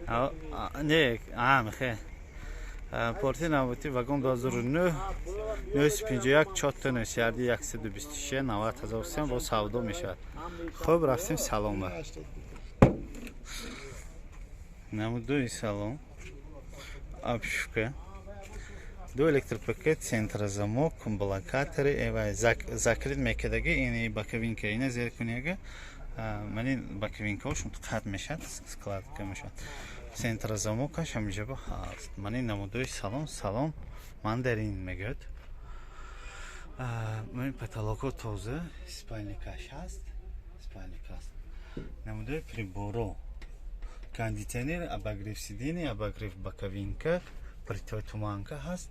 Не, мехе. Порти навбати вагон 2009 951 4 9 126 90 000 сом бо савдо мешавад. Хуб, рафтем салон ба. Намудои салон. Обшивка. Ду электропакет, центрозамок, блокатори, эва закрит мекардаги, ини боковинка, ина зер куниага. Мани боковинкаошон қат мешавад, складка мешавад. Центрозамокаш ҳамиҷаба ҳаст. Мани намудои салон, салон мандарин мегӯяд. Мани потолоко тоза, спальникаш ҳаст, спальник ҳаст. Намудои приборо. Кондиционер, обогрев сиденья, обогрев боковинка, противотуманка ҳаст.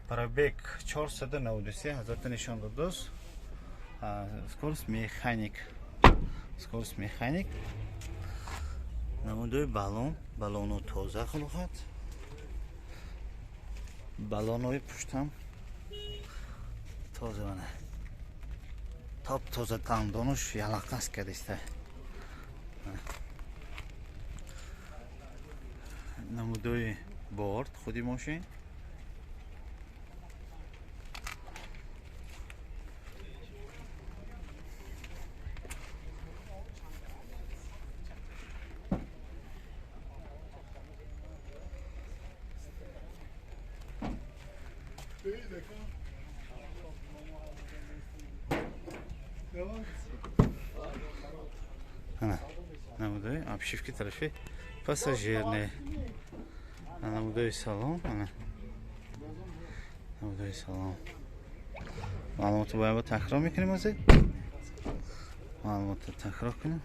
Пробег 493 ҳазорта нишон додааст. Скорость механик. Скорость механик. Намудои баллон, баллоно тоза хулоқат. Баллонои пуштам тоза мана. Топ тоза дандонуш ялақас кардиста. Намудои борт худи мошин. Намудои обшивки тарафи пассажирне. Намудои салон, ана. Намудои салон. Маълумотро бояд такрор мекунем ҳозир. Маълумотро такрор кунем.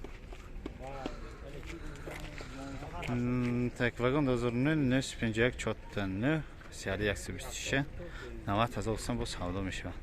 Так, вагон 2009 951 4 9 31 26 90 000 сом бо савдо мешавад.